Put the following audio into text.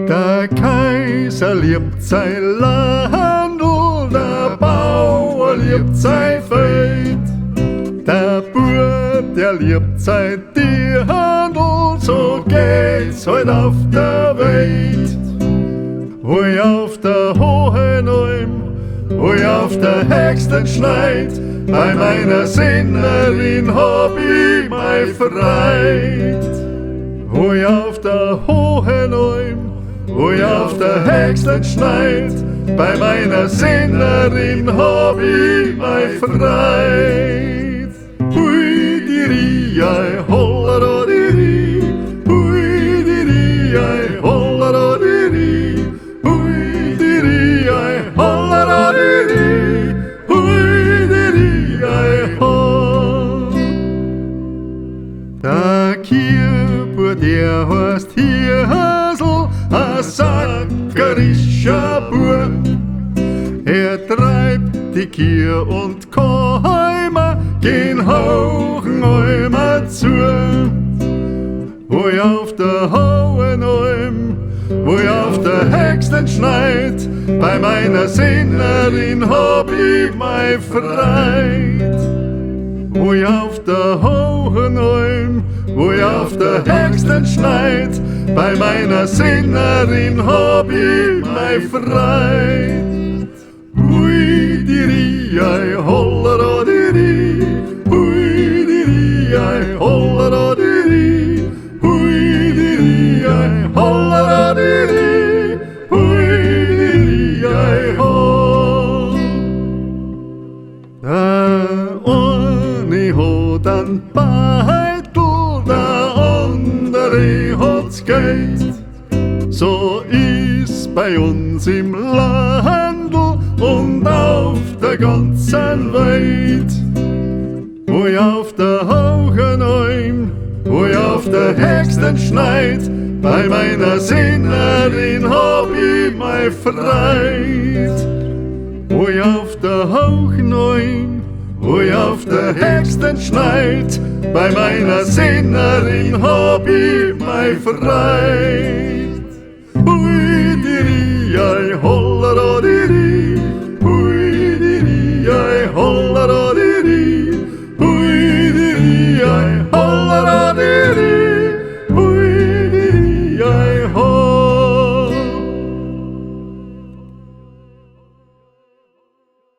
Der Kaiser liebt sein Landl, der Bauer liebt sein Feld. Der Bub, der liebt sein Dirndl, so geht's halt auf der Welt. Wo ich auf der hohen Alm, wo ich auf der höchsten Schneid, bei meiner Sinnerin hab ich mei Freit. Wo ich auf der hohen Alm, wo ich auf der höchsten Schneid, bei meiner Sinnerin hab ich mei Freit. Hui, die ri, ei, holla, di, ri. Hui, die ri, ei, holla, di, ri. Hui, die ri, ei, holla, di, ri. Hui, die ri, ei, ho. Der Kieper, der heißt Hirsel, a sackerischer Bub. Er treibt die Kier und Käumer gehen hochen Almer zu. Wo ich auf der hohen Alm, wo ich auf der höchsten Schneid, bei meiner Sinnerin hab ich mei Freit. Wo ich auf der hohen Alm, wo ich auf der höchsten Schneid, bei meiner Sinnerin hab ich mei Freit. Hui, die ri, ei, holla, di, ri. Hui, die ri, ei, holla, di, ri. Hui, die ri, ei, holla, di, ri. Hui, die ri, ei, ho. Der eine hat einen Beitel, der andere hat's Geld. So ist bei uns im Landl und auf der ganzen Welt. Wo ich auf der hohen Alm, wo ich auf der höchsten Schneid, bei meiner Sinnerin hab ich mei Freit. Wo ich auf der hohen Alm, wo ich auf der höchsten Schneid, bei meiner Sinnerin hab ich mei Freit.